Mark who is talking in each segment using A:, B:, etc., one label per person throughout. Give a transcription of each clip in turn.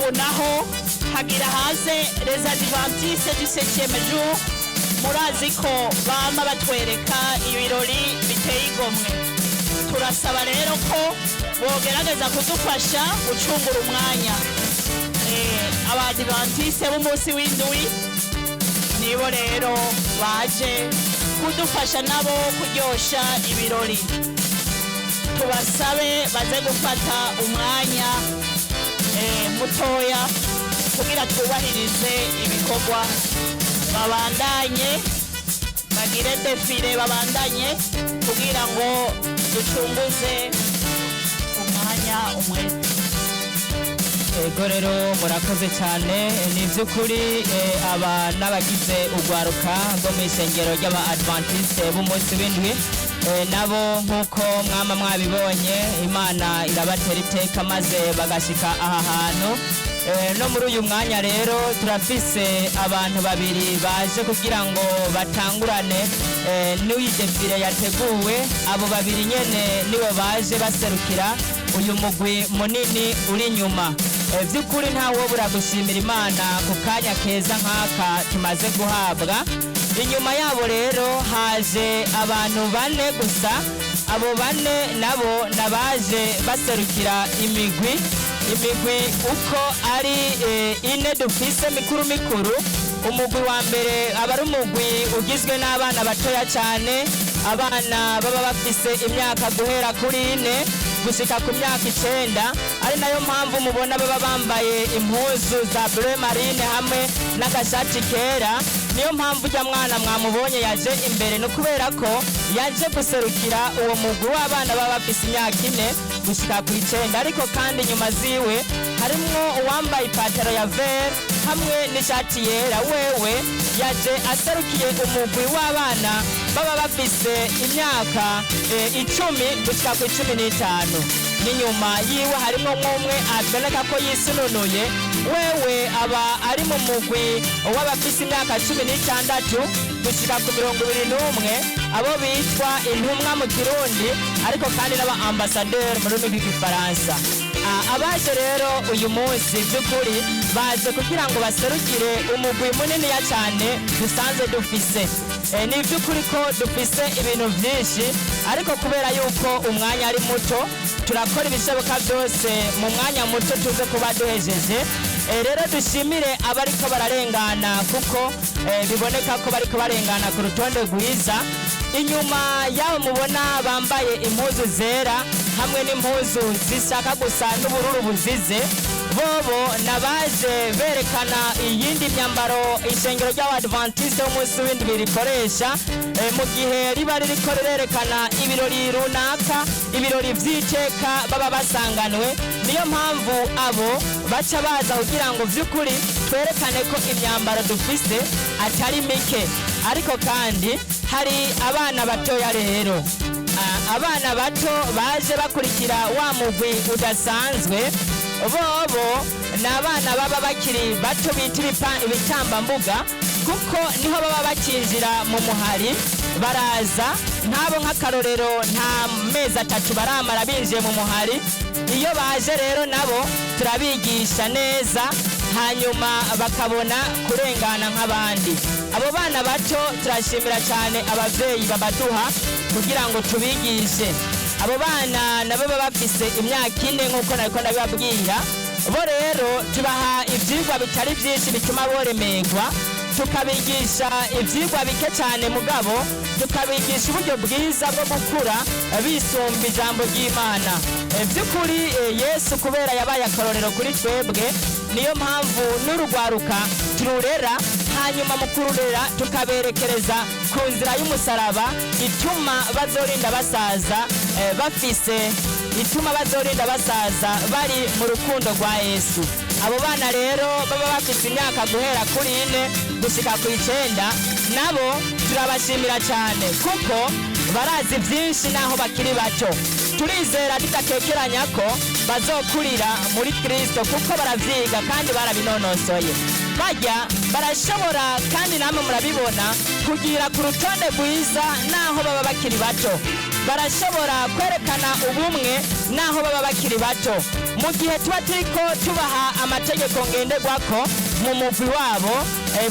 A: Ubu naho hagira haze les adventistes du septième jour. Murazi ko bama batwereka ibirori biteye igomwe. Turasaba rero ko bogerageza kudufasha gucungura umwanya. Abadivantiste b'umunsi w'indwi nibo rero baje kudufasha nabo kuryosha ibirori. Tubasabe baze gufata umwanya mutoya kugira twubahirize ibikorwa, babandanye bagire défilé, babandanye kugira ngo ducunguze umwanya umwete.
B: Ego rero, murakoze cyane. Ni by'ukuri, aba n'abagize urwaruka rwo mu isengero ry'aba Adventiste b'umunsi w'indwi. Nabo nk'uko mwama mwabibonye, Imana irabatera iteka maze bagashika aha hantu. No muri uyu mwanya rero turafise abantu babiri baje kugira ngo batangurane n'uyi défilé yateguwe. Abo babiri nyene nibo baje baserukira uyu mugwi munini uri inyuma. By'ukuri ntawobura gushimira Imana ku kanya keza nk'aka tumaze guhabwa. Inyuma yabo rero haje abantu bane gusa. Abo bane nabo nabaje baserukira imigwi uko ari ine dufise mikuru mikuru. Umugwi wa mbere aba ari umugwi ugizwe n'abana batoya cyane, abana baba bafise imyaka guhera kuri 4 gushika ku myaka 9, ari nayo mpamvu mubona baba bambaye impuzu za bleu marine hamwe n'agashati kera. Niyo mpamvu ujya mwana mwamubonye yaje imbere, ni ukubera ko yaje guserukira uwo mugwi w'abana baba bafise imyaka 4 gushika ku 9. Ariko kandi inyuma ziwe harimwo uwambaye ipataro ya vert hamwe n'ishati yera. Wewe yaje aserukiye umugwi w'abana baba bafise imyaka 10 gushika ku 15. N'inyuma yiwe harimo nk'umwe aboneka ko yisununuye. Wewe aba ari mu mugwi w'abafise imyaka 16 gushika ku 21, abo bitwa intumwa mu Kirundi, ariko kandi n'aba ambassadeur mu rurimi rw'Igifaransa. Abaje rero uyu munsi by'ukuri baje kugira ngo baserukire umugwi muniniya cyane dusanzwe dufise. Ni iby'ukuri ko dufise ibintu byinshi, ariko kubera yuko umwanya ari muto, turakora ibishoboka byose mu mwanya muto tuze kuba duhejeje. Rero dushimire abariko bararengana, kuko biboneka ko bariko barengana ku rutonde rwiza. Inyuma y'abo mubona bambaye impuzu zera hamwe n'impuzu zishaka gusa n'ubururu buzize, bobo nabaje berekana iyindi myambaro ishengero ry'Abadventiste b'umunsi w'indwi rikoresha mu gihe riba ririko rirerekana ibirori runaka, ibirori vy'iteka baba basanganwe. Niyo mpamvu abo baca baza kugira ngo vy'ukuri twerekane ko imyambaro dufise atari mike. Ariko kandi hari abana batoya rero. Abana bato baje bakurikira wa mugwi udasanzwe, bobo ni abana baba bakiri bato bita ibitambambuga, kuko niho baba bakinjira mu muhari. Baraza nk'abo, nk'akarorero, nta mezi 3 baramara binjiye mu muhari. Iyo baje rero nabo turabigisha neza, hanyuma bakabona kurengana nk'abandi. Abo bana bato turashimira cyane ababyeyi babaduha kugira ngo tubigishe. Abo bana nabo baba bafise imyaka 4 nk'uko nariko ndabibabwira. Bo rero tubaha ivyigwa bitari byinshi bituma boremerwa, tukabigisha ivyigwa bike cyane, mugabo tukabigisha uburyo bwiza bwo gukura bisumba ijambo ry'Imana. By'ukuri, Yesu kubera yabaye akarorero kuri twebwe, niyo mpamvu n'urugwaruka tururera, hanyuma mu kururera tukaberekereza ku nzira y'umusaraba ituma bazorinda basaza bafise, ituma bazorinda basaza bari mu rukundo rwa Yesu. Abo bana rero baba bafise imyaka guhera kuri 4 gushika ku 9, nabo turabashimira cyane kuko barazi byinshi naho bakiri bato. Turizera tudakekeranya ko bazokurira muri Kristo, kuko baravyiga kandi barabinonosoye. Bajya barashobora kandi namwe murabibona kugira ku rutonde rwiza naho baba bakiri bato. Barashobora kwerekana ubumwe naho baba bakiri bato. Mu gihe tuba turiko tubaha amategeko ngenderwako mu mugwi wabo,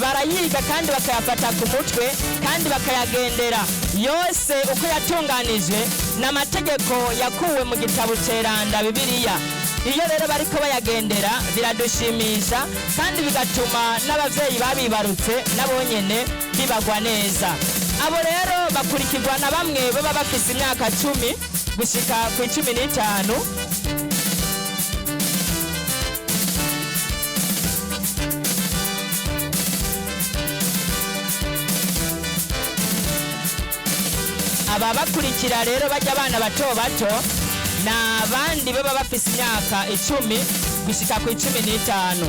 B: barayiga kandi bakayafata ku mutwe kandi bakayagendera yose uko yatunganijwe n'amategeko yakuwe mu gitabo ceranda Bibiliya. Iyo rero bariko bayagendera biradushimisha kandi bigatuma n'abavyeyi babibarutse nabo nyene bibagwa neza. Abo rero bakurikirwa na bamwe baba bafise imyaka 10 gushika ku 15. Aba bakurikira rero bajya abana bato bato ni abandi baba bafise imyaka 10 gushika ku 15.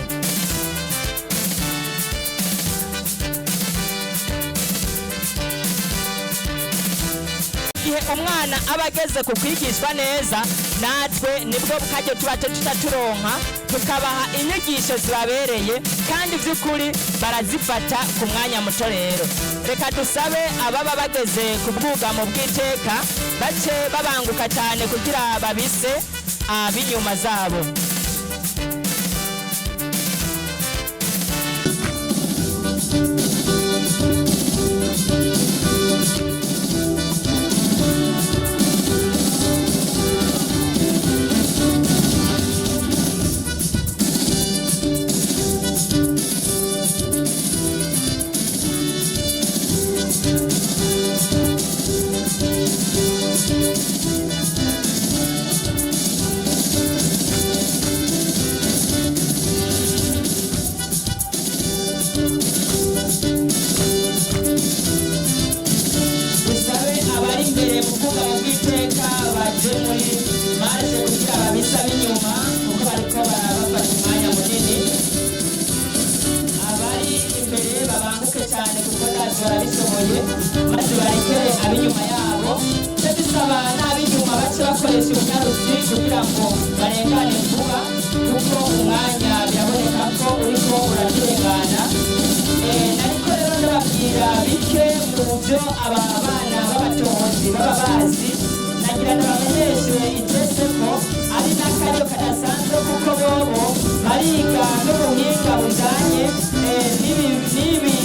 B: Igihe umwana aba ageze ku kwigishwa neza, natwe nibwo karyo tuba tuca turonka tukabaha inyigisho zibabereye, kandi by'ukuri barazifata ku mwanya muto. Rero reka dusabe ababa bageze ku bwugamo bw'iteka bace babanguka cyane kugira babise ab'inyuma zabo. Dusabe abari imbere mu bwugamo bw'iteka baje muri marche kugira babise ab'inyuma, kuko bariko barabafata umwanya munini. Abari imbere babanguke cyane kuko ndazi barabishoboye, maze barekere ab'inyuma yabo. Icyo dusaba n'ab'inyuma bace bakoresha ubunyarusi kugira ngo barengane vuba, kuko umwanya biraboneka ko uriko uraturengana. Nariko rero ndababwira bike mu byo aba bana b'abatohozi baba bazi. Nagira ndabamenyeshe itese ko ari n'akaryo kadasanzwe, kuko bobo bariga n'ubuhinga bujanye n'ibi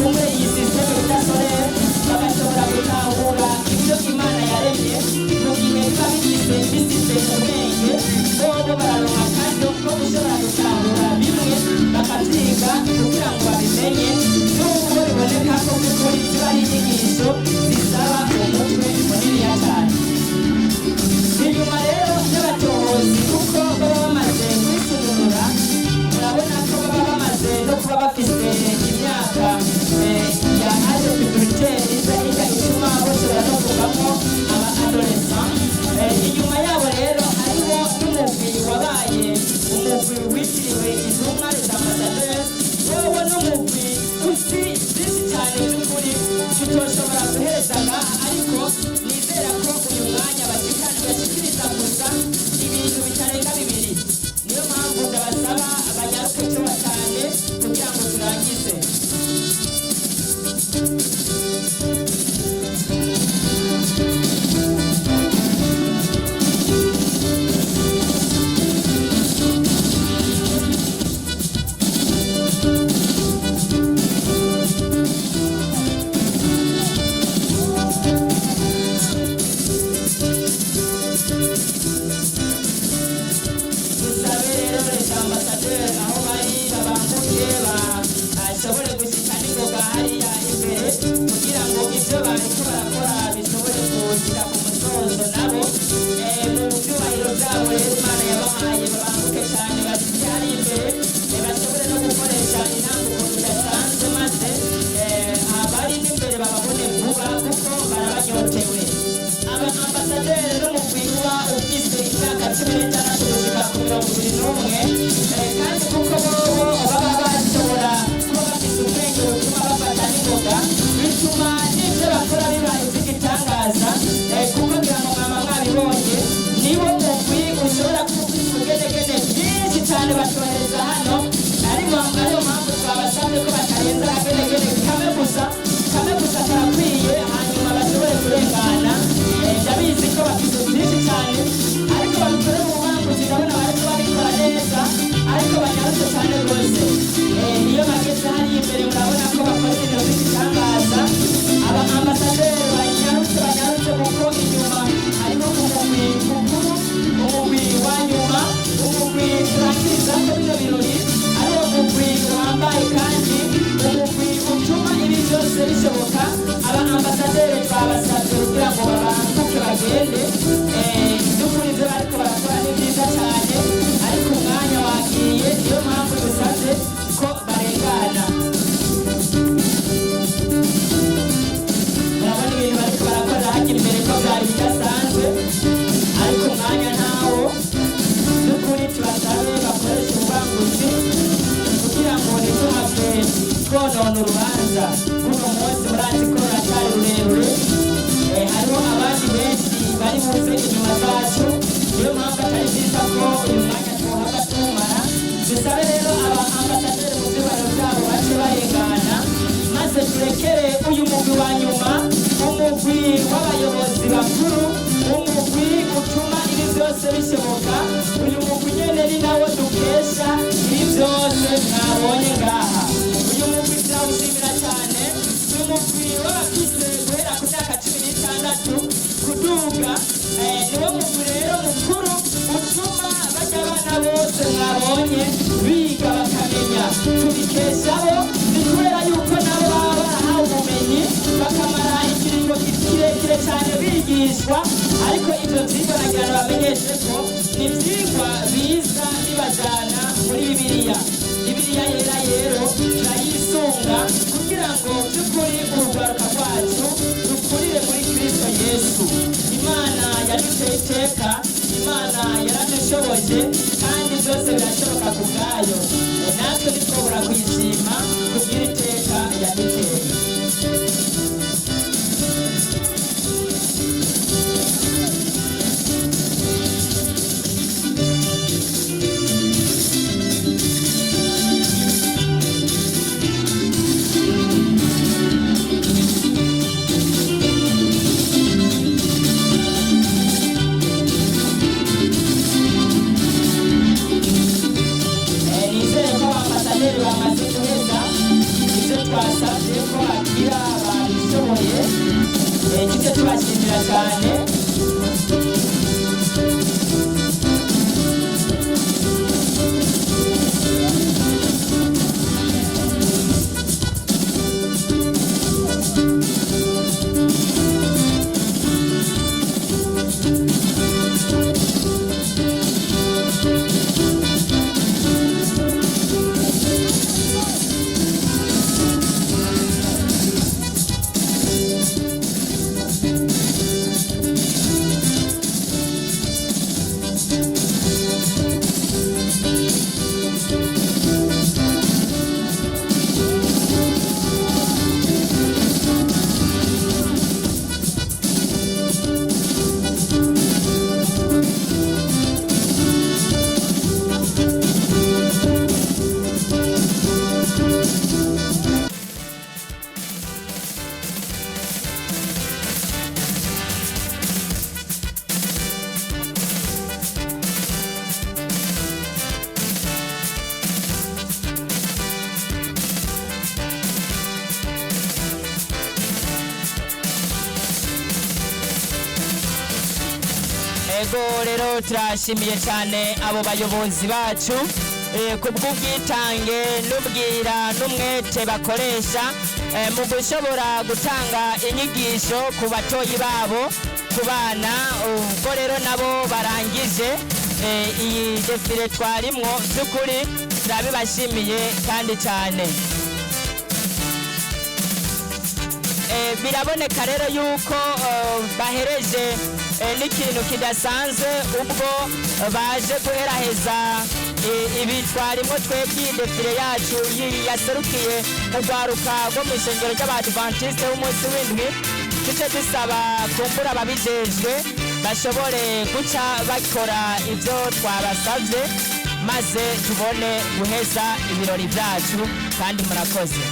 B: kumwe iyi système bita solaire, bagashobora gutahura ibyo Imana yaremye mu gihe biba bigize bisize ubwenge. Bobo bararonka akaryo ko gushobora gutahura bimwe, bakavyiga kugira ngo babimenye, nubwo biboneka ko by'ukuri ziba ari inyigisho zisaba umutwe muniniya cyane. Inyuma rero y'abatohozi, kuko baba bamaze kwisununura, murabona ko baba bamaze no kuba bafise imyaka ya âge pubertaire iza ijya ituma bashobora no kuvamo aba adolescent. Inyuma yabo rero hariho n'umugwi wabaye umugwi witiriwe intumwa, les ambassadeurs. Wowe n'umugwi uzi byinshi cyane by'ukuri tutoshobora guhereza ngaha, ariko nizera ko uyu mwanya bashikiriza gusa ibintu bitarenga bibiri. Niyo mpamvu ndabasaba banyaruke vuba cyane kugira ngo turangize. Dusabe rero les ambassadeurs aho bari babanguke, bashobore gushika n'ingoga hariya imbere kugira ngo ibyo bariko barakora bishobore gushika ku musozo. Nabo mu byubahiro byabo rero Imana yabahaye, babanguke cyane bashike hariya imbere, bashobore no gukoresha intambuko zidasanzwe, maze abari n'imbere bababone vuba kuko barabanyotewe. Aba ambasaderi n'umugwi uba ufise imyaka 16 gushika ku 21, kandi kuko bobo baba bashobora kuba bafise ubwenge butuma bafata n'ingoga, bituma n'ivyo bakora biba ivy'igitangaza, kuko ngira ngo mwama mwabibonye, niwo mugwi ushobora kuba ufise ubugenegene bwinshi cyane batwohereza hano. Ariko ariyo mpamvu twabasabye ko batarenza akagenegene kamwe gusa, kamwe gusa karakwiye, hanyuma bashobore kurengana. ni urubanza runo munsi murazi ko ruracyari rurerure. Hariho abandi benshi bari buze inyuma zacu, niyo mpamvu atari byiza ko uyu mwanya tuwuhava tuwumara. Dusabe rero aba ambasaderi mu byubahiro byabo bace barengana, maze turekere uyu mugwi wa nyuma, umugwi w'abayobozi bakuru, umugwi utuma ibi byose bishoboka. Uyu mugwi nyene ni nawo dukesha ibi byose mwabonye ngaha. Uyu mugwi turawushimira cyane. Ni umugwi w'abafise guhera ku myaka 16 kuduga. Niwo mugwi rero mukuru utuma bajya abana bose mwabonye biga bakamenya. Tubikesha bo, ni kubera yuko nabo baba barahawe ubumenyi, bakamara ikiringo kirekire cyane bigishwa. Ariko ibyo byigwa nagira ngo bamenyeshe ko ni ibyigwa biza bibajyana muri Bibiliya. Bibiliya yera rero turayisunga kugira ngo by'ukuri urugwaruka rwacu rukurire muri Kristo Yesu. Imana yaduteye iteka, Imana yaradushoboje, kandi byose birashoboka ku bwayo. Natwe ntitwobura kuyishima kugira iteka yaduteye. Nizere ko abambasaderi bamaze guheza ibyo twasabye ko bagira, babishoboye. Tujye tubashimira cyane.
A: Ego rero turashimiye cyane abo bayobozi bacu ku bw'ubwitange n'ubwira n'umwete bakoresha mu gushobora gutanga inyigisho ku batoyi babo, ku bana. Ubwo rero nabo barangije iyi defile twarimwo, by'ukuri turabibashimiye kandi cyane. Biraboneka rero yuko bahereje n'ikintu kidasanzwe ubwo baje guheraheza ibi twarimo twebwe, iyi defile yacu yaserukiye urwaruka rwo mu ishengero ry'abadivantisite b'umunsi w'indwi. Tuce dusaba kumbura ababijejwe bashobore guca bakora ibyo twabasabye, maze tubone guheza ibirori byacu. Kandi murakoze.